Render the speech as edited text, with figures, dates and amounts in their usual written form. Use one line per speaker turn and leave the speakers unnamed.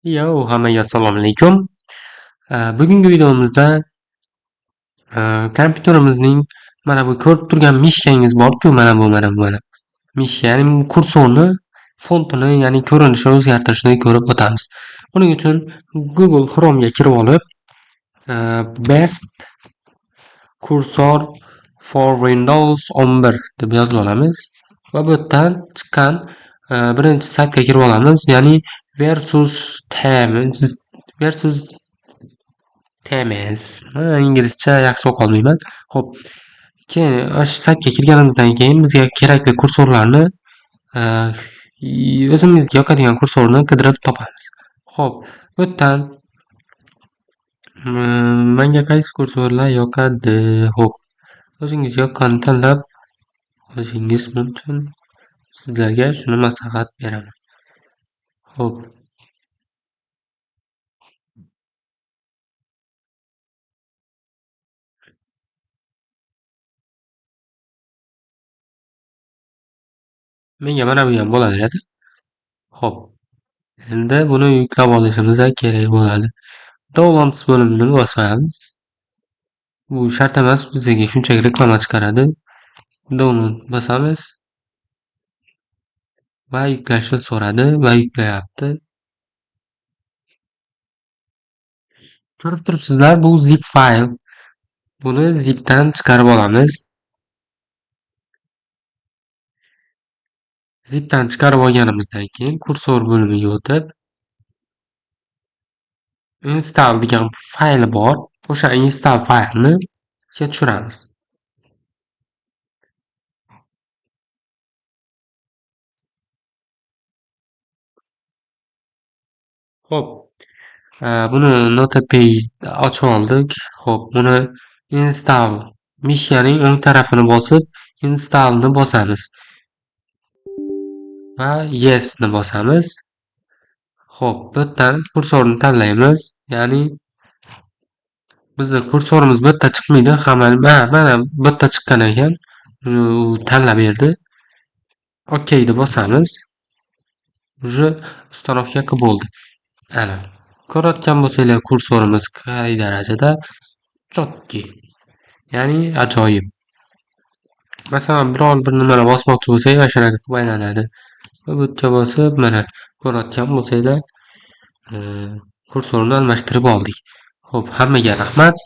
Yo, hammaga assalomu alaykum. Bugungi videomizda kompyuterimizning mana bu ko'rib turgan mishkangiz bor-ku, mana bu, mana bu, mana. Mishka, ya'ni bu kursorni fontini, ya'ni ko'rinishini o'zgartirishni ko'rib o'tamiz. Buning uchun Google Chrome'ga kirib olib, best cursor for Windows 11 deb yozib olamiz va bu yerdan chiqqan birinchi saytga kirib olamiz, ya'ni versus themes, versus themes. Inglizcha yaxshi o'qolmayman. Xo'p, keyin o'sha saytga kirganimizdan keyin bizga kerakli kursorlarni, o'zimizga yoqadigan kursorni qidirib topamiz. Xo'p, bu yerdan menga qaysi kursorlar yoqadi? Xo'p, o'zingizga yoqqanini tanlab olishingiz mumkin. Sizlarga shuni maslahat beraman. Xo'p. Menga mana bu ham bo'laveradi. Xo'p. Endi buni yuklab olishimiz kerak bo'ladi. Downloads bo'limini bosamiz. Bu shart emas, bizga shunchaki reklama chiqaradi. Download bosamiz. Va yuklashni so'radi va yuklayapti. Ko'rib turibsizlar, bu zip fayl. Buni zipdan chiqarib olamiz. Zipdan chiqarib olganimizdan keyin kursor bo'limiga o'tib install degan fayli bor. O'sha install faylni ishga tushiramiz. Xo'p, buni Notepad ochib oldik. Xo'p, buni install mishkaning o'ng tarafini bosib, installni bosamiz. Va yes ni bosamiz. Xo'p, bu yerdan kursorni tanlaymiz. Ya'ni bizning kursorimiz bu yerda chiqmaydi. Hamma mana bu yerda chiqqan ekan. U tanlab berdi. OK deb bosamiz. Уже установка qilib bo'ldi. Ana, ko'rayotgan bo'lsanglar, kursorimiz qay darajada chotki. Ya'ni ajoyib. Masalan, biror bir nimani bosmoqchi bo'lsak, mana shunaqa qilib aylanadi. Va bu yerga bosib, mana ko'rayotgan bo'lsanglar, kursorni almashtirib oldik. Xo'p, hammaga rahmat.